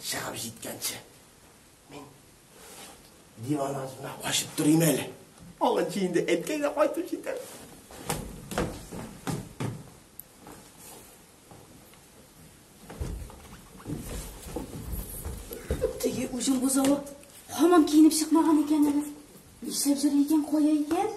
Чыгып җиткәнче. Мин диван астына качып торыйм әле. Алганчы инде әткәй дә кайтып җитәр. Теге үзең бозавы һаман киенеп чыкмаган икән әле. Нишләп йөри икән, кая икән?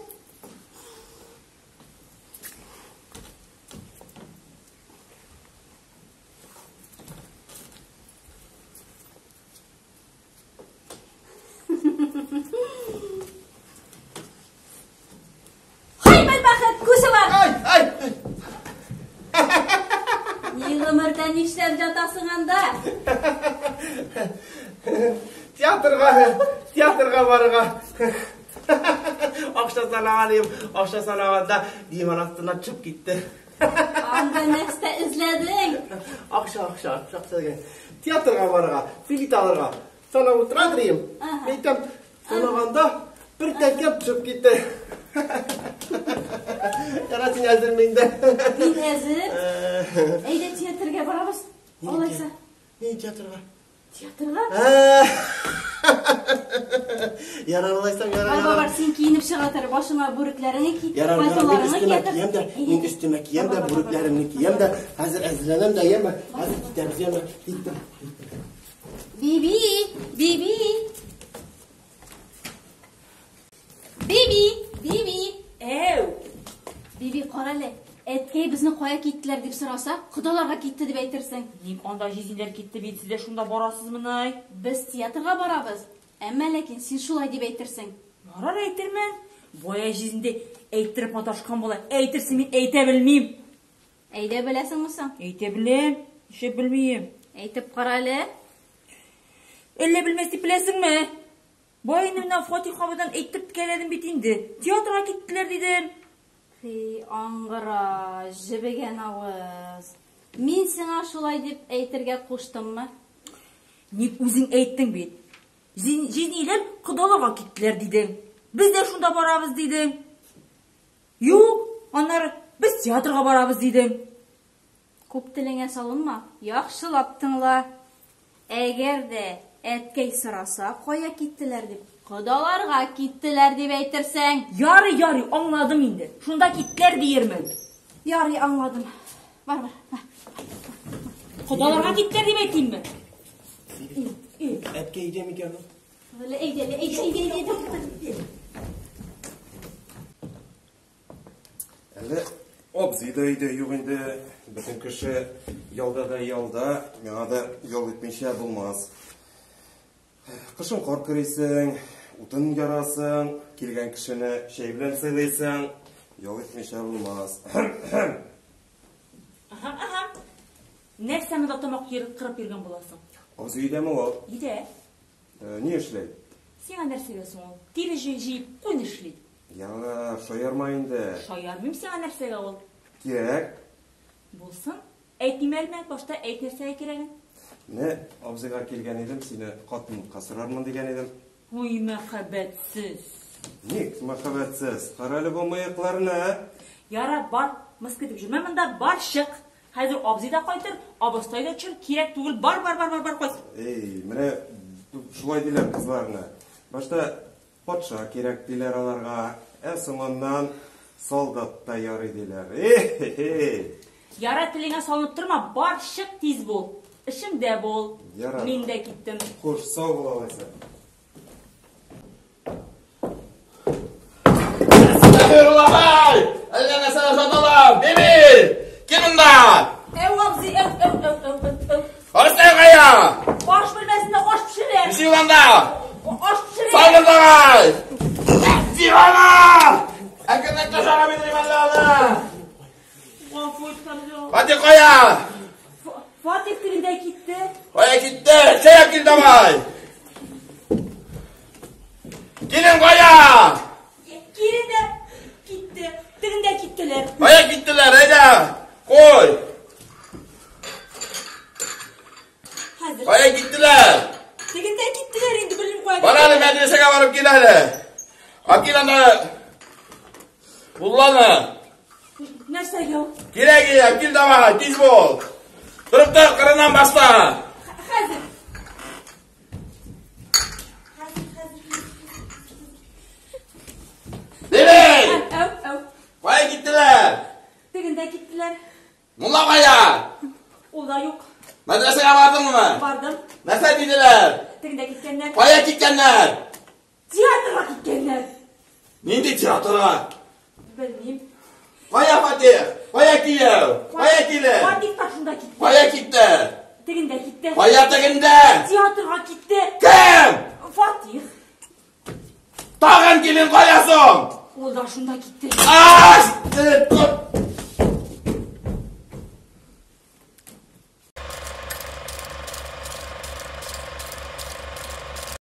Хай, бәдбәхет, күзе бар! Ай, ай! Ни гомердә нишләп жатасың анда? Театрга, театрга барырга. Акча санаган идем, акча санаганда диван астына төшеп китте. Анда нәрсә эзләдең? Акча, акча, акча, акча дигән. Театрга барырга, билет алырга. Санап утыра дим. Әйтәм, санаганда бер тәңкәм төшеп китте. Яра, син әзерме инде? Мин әзер. Әйдә театрга барабыз. Алайса. Ни театрга? Театрга? Ярар, алайсам, ярар, Бар, бар, ярар. бар, син киенеп чыга тор. Башыңа бүрекләреңне ки, Ярар, ярар, мин пальтоларыңны өстемә кия тор. киям дә, мин өстемә киям дә, бүрекләремне киям дә, хәзер әзерләнәм дә, яме, хәзер китәбез, яме, киттем. Биби, Биби. Биби, Биби. Әү! Биби, кара әле. Әткәй безне кая киттеләр дип сораса, кодаларга китте дип әйтерсең. Ник анда җизниләр китте бит, сез дә шунда барасызмыни? Без театрга барабыз. Әмма ләкин син шулай дип әйтерсең. Ярар әйтермен. Бая җизни дә әйттереп маташкан була. Әйтерсең мин әйтә белмим. Әйдә беләсеңме соң? Әйтә беләм, нишләп белмим. Әйтеп кара әле. Әллә белмәс дип беләсеңме? Бая инде менә Фатих абыйдан әйттереп текәләдем бит инде. Театрга киттеләр дидем. Хи, аңгыра, җебегән авыз. Мин сиңа шулай дип әйтергә куштыммы? Ник үзең әйттең бит. Җизниләр кодаларга киттеләр дидең. Без дә шунда барабыз дидең. Юк, аннары без театрга барабыз дидең. Күп телеңә салынма, яхшылап тыңла. Әгәр дә әткәй сораса, кая киттеләр дип, кодаларга киттеләр дип әйтерсең. Ярый, ярый, аңладым инде. Шунда киттеләр диермен. Ярый, аңладым. Бар, бар, бар. Кодаларга киттеләр дип әйтимме? Әткәй өйдә микән ул? Әйдә, әйдә, әйдә, әйдә, әйдә. Әле абзый да өйдә юк инде. Бөтен кеше ялда да ялда, миңа да ял итмичә булмас. Кышын кар көрисең, утын ярасың, килгән кешене чәй белән сыйлыйсың, ял итмичә булмас. Аһа, аһа. Нәрсә монда тамак кырып йөргән буласың? Абзый өйдәме ул? Өйдә. Ни эшли? Сиңа нәрсәгә соң ул? Тире җыеп, куй эшли. Яңа шаярма инде. Шаярмыйм сиңа нәрсәгә ул? Кирәк. Булсын. Әйтмим әле, башта әйт нәрсәгә кирәген. Менә абзыйга килгән идем, сине хатынлыкка сорармын дигән идем. Ой, мәхәббәтсез. Ник мәхәббәтсез? Кара әле бу мыекларны. Яра, бар, мыскыл итеп йөрмә монда, бар чык. Хәзер абзый да кайтыр, абыстай да төшер, кирәк түгел, бар, бар, бар, бар, бар, кайт. Эй, менә шулай диләр кызларны. Башта патша кирәк диләр аларга, ә соңыннан солдат та ярый диләр. Эй-хе-хе. Яра, телеңә салынып торма, бар чык, тиз бул. Эшеңдә бул. Ярар. Мин дә киттем. Хуш, сау бул алайса. Әстәгъфируллаһ! Әллә нәрсәләр саталар! Биби! Кил монда! Әү, абзый, әү, әү, әү, әү, әү, әү. Арыстай кая? Аш бүлмәсендә аш пешерә. Ничек анда? Аш пешерә. Салмын давай! Дивана! Әкренләп ташара бит әллә аны! Гафу ит, Камил. Фатих кая? Фатих тегендә китте. Кая китте? Чәй алып кил давай! Килен кая? Килен дә китте. Тегендә киттеләр. Кая киттеләр? Әйдә! Куй! Хәзер. Кая киттеләр? Тегендә киттеләр инде, белмим кая. Бар әле мәдрәсәгә барып кил әле. Алып кил анда. Мулланы. Нәрсәгә ул? Кирәк ия, кил давай, тиз бул. Торып тор, кырыннан башла. Хәзер. Мәдрәсәгә бардыңмы? Бардым. Нәрсә диделәр? Тегендә киткәннәр. Кая киткәннәр? Театрга киткәннәр. Нинди театрга? Белмим. Кая Фатих? Кая кияү? Кая килен? Фатих та шунда китте. Кая китте? Тегендә китте. Кая тегендә? Театрга китте. Кем? Фатих. Тагын килен кая соң? Ул да шунда китте. Ай!